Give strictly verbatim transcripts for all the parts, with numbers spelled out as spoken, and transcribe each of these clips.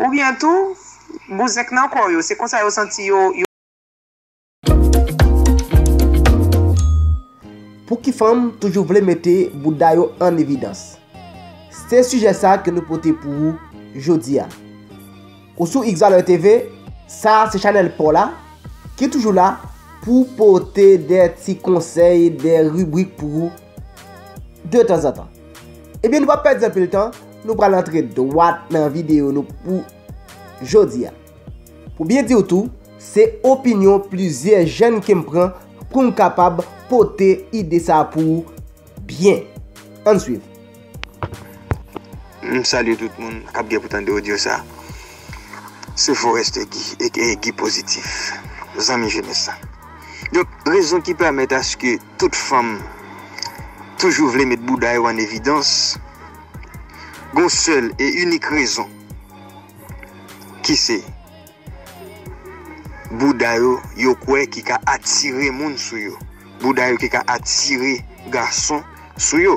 Oubyen tou, bouzèk nan kò yo, se konsa yo santi yo, yo. Pouki fanm toujou vle mete bouda yo an evidans? Se sijè sa ke nou pote pou ou jodi a. Ou sou X Valeur T V, sa a se chanèl pa w la, ki toujou la pou pote de ti konsèy, de ribrik pou ou de tanzantan. Ebyen, nou p ap pèdi anpil tan, nou pral antre dwat nan videyo nou pou jodi a. Pou byen di w tou, se opinyon plizyè jèn ke m pran pou m kapab pote ide sa a pou ou byen. Ann swiv. M salye tout moun k ap gen pou tande odyo sa. Se Forest Guy, aka Guy Positif, zanmi jenès la. Donk, rezon ki pèmèt aske tout fanm toujou vle met bouda yo an evidans, gon sèl e inik rezon, ki se bouda yo, yo kwè ki ka atire moun sou yo. Bouda yo ki ka atire gason sou yo.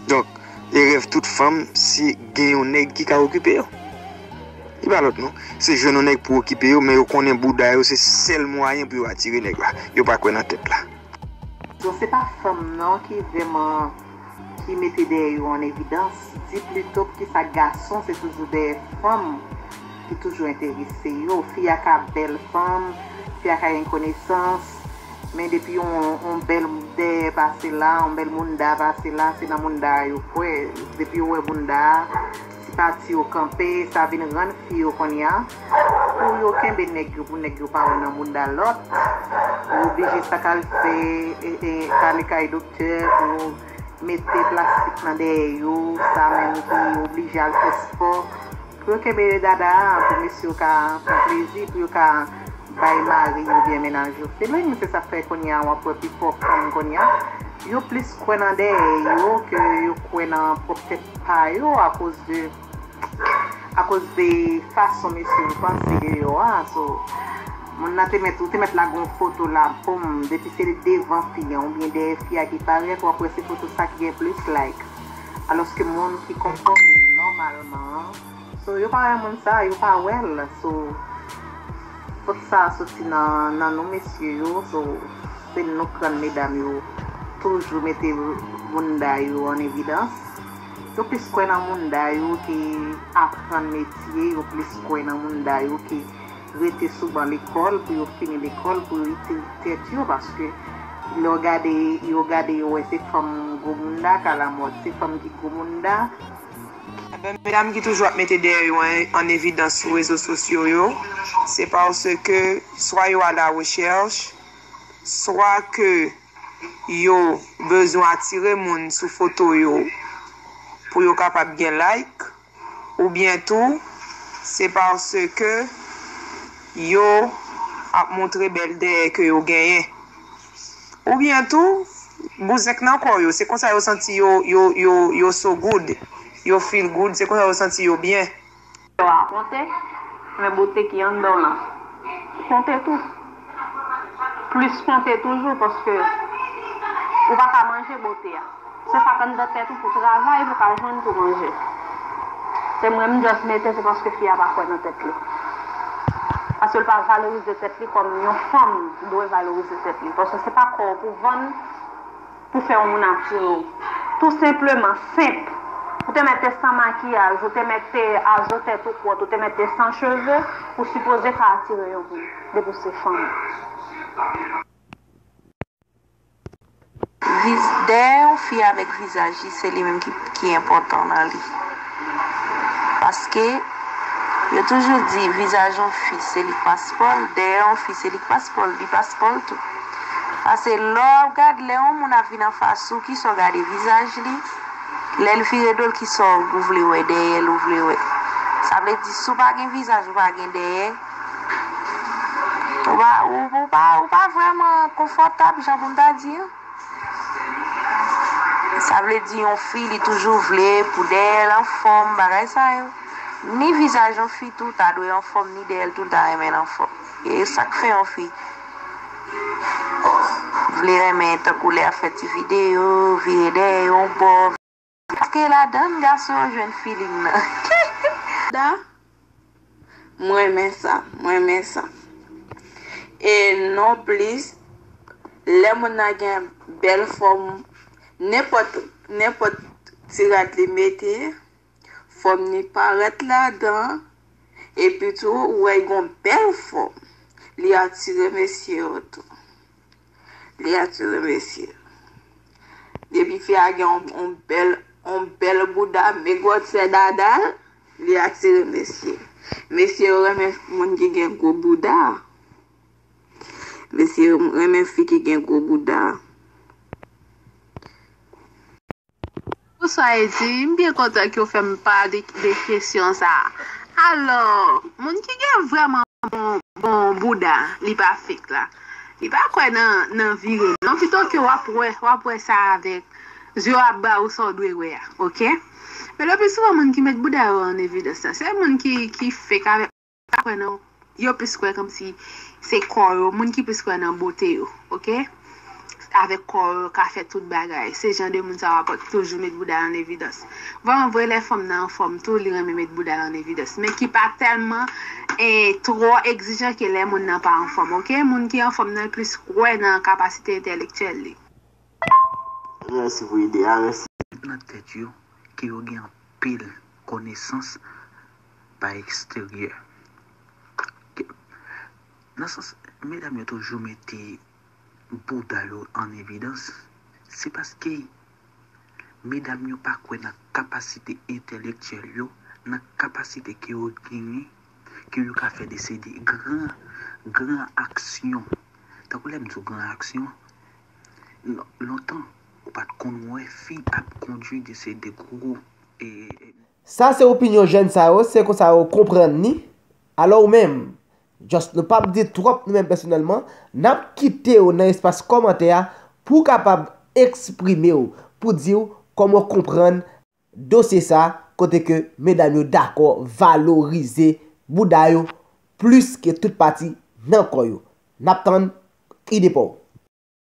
Donk, e rèv tout fanm, se gen yon nèg ki ka okipe yo. Li pa lòt non. Se jwenn yon nèg pou okipe yo, men yo konnen bouda yo se sèl mwayen pou yo atire nèg la. Yo pa kwè nan tèt la. Bon, se pa fanm non ki vrèman, ki mete dèyè yo an evidans. Di plito poukisa gason se toujou dèyè fanm ki toujou enterese yo. Fi a ka bèl fanm, fi a ka gen konesans, men depi yon, yon bèl dèyè pase la, yon bèl mounda pase la, se nan mounda a yo kwè. Depi yo wè mounda a, ti pati yo kanpe, sa vin rann fi yo kounye a, pou yo kenbe nèg yo, pou nèg yo pa wè nan mounda lòt. Yo oblije sa k al fè, e, e, ale kay doktè pou yo mete plastik nan dèyè yo, sa menm ki oblije al fè spò. Pou yo kenbe dada a, pou mesye yo ka pran plezi, pou yo ka bay mari yo oubyen mennaj yo feeling. Se sa k fè kounye a w ap wè pifò fanm kounye a, yo plis kwè nan dèyè yo ke yo kwè nan pwòp tèt pa yo, akoz de, akoz de fason mesye yo panse deyò a. So, moun nan te mèt, ou te mèt lage yon foto la, poum, depi se devan fi an oubyen dèyè fi a ki parèt, w ap wè se foto sa ki gen plis like. Alòske moun ki konfòme nòmalman an, so, yo pa wè moun sa, yo pa wè l. So, fòt sa a soti nan, nan nou mesye yo. So, se nou k rann medam yo toujou mete mounda yo an evidans. Yo plis kwè nan mounda yo ke aprann metye, yo plis kwè nan mounda yo ke rete sou ban lekòl pou yo fini lekòl, pou yo itil tèt yo, paske lè w gade, yo gade, yo wè se fanm gwo mounda k alamòd, se fanm ki gwo mounda. Ebyen, medam ki toujou ap mete dèyè yo an, an evidans sou rezo sosyo yo, se paske swa yo a la rechèch, swa ke yo bezwen atire moun sou foto yo pou yo kapab gen like, oubyen tou, se paske yo ap montre bèl dèyè ke yo genyen. Oubyen tou, bouzèk nan kò yo, se konsa yo santi yo, yo, yo, yo so good, yo feel good, se konsa yo santi yo byen. Yo a konte, men bote ki anndan w lan konte tou. Plis konte toujou, paske ou pa ka manje bote a. Se sa k anndan tèt ou pou travay, pou ka jwenn pou manje. Se mwen, m just mete, se paske fi a pa kwè nan tèt li. Paske l pa valorize tèt li kòm yon fanm dwe valorize tèt li. Paske se pa kò w pou vann pou fè yon moun atire w. Tou senpleman, senp. Ou te mèt te san makiyaj, ou te mèt te azo tèt ou kwòt, ou te mèt te san cheve, ou sipoze ka atire yon moun, depi w se fanm. Viz-, dèyè yon fi avèk vizaj li, se li menm ki, ki enpòtan nan li. Paske, yo toujou di, vizaj yon fi, se li k paspò l, dèyè yon fi, se li k paspò l, li paspò l tou. Paske, lè w ap gade, lè yon moun ap vin anfas ou, kisa w gade vizaj li, lè l vire do l, kisa w vle wè dèyè l, ou vle wè. Sa vle di, si w pa gen vizaj, ou pa gen dèyè, ou pa, ou, ou pa, ou pa vrèman konfòtab, jan pou m ta di an. Sa vle di yon fi, li toujou vle pou dèyè l anfòm, bagay sa yo. Ni vizaj yon fi tou ta dwe anfòm, ni dèyè l tou ta renmen l anfòm. E sa k fè yon fi vle renmen tankou lè y ap fè ti videyo, vire dèyè yon bò. Paske ladan l gason yo jwenn feeling nan. Da, Mwen renmen sa, mwen renmen sa. E non plis, lè moun nan gen bèl fòm, nenpòt, nenpòt ti rad li mete, fòm li parèt ladan, epi tou, ou wè l gon bèl fòm. Li atire mesye yo tou. Li atire mesye. Depi fi a gen yon, yon bèl, yon bèl bouda, men gwòsè dada l, li atire mesye. Mesye yo renmen moun ki gen gwo bouda. Mesye yo renmen fi ki gen gwo bouda. Bonswa Edi, m byen kontan ke w fè m pa de, de kesyon sa a. Alò, moun ki gen vrèman bon, bon bouda, li pa fake la. Li pa kwè nan, nan vire non, pito ke w ap wè, w ap wè sa avèk zye w ap ba ou sa w dwe wè a, oke? Men le pli souvan moun ki met bouda yo an evidans la, se moun ki, ki fake avèk pa kwè nan, yo plis kwè kòmsi se kò yo, moun ki plis kwè nan bote yo, oke? Avèk kò yo ka fè tout bagay. Se jan de moun sa yo ap toujou met bouda l an evidans. Vrèman vre, lè fanm nan anfòm tou, li renmen met bouda l an evidans. Men ki pa tèlman e twò egzijan ke lè moun nan pa anfòm, oke? Moun ki anfòm nan plis kwè nan kapasite entèlektyèl li. Mèsi pou ide a, mèsi. Nan tèt yo ke yo gen anpil konesans pa eksteryè. Nan sans, medam yo toujou mete bouda yo an evidans, se paske medam yo pa kwè nan kapasite entèlektyèl yo, nan kapasite ke yo genyen, ke yo ka fè de se de gran, gran aksyon. Tankou lè m di w gran aksyon, lontan, ou pa t konn wè fi ap kondui de se de gwo. Sa se opinyon jèn sa yo, se konsa yo konprann li. Alò ou menm, just nou p ap di twòp nou menm pèsonèlman, n ap kite w nan espas kòmantè a pou w kapab eksprime w, pou di w kòman w konprann dosye sa kote ke medam yo dakò valorize bouda yo plis ke tout pati nan kò yo. N ap tann ide pa w.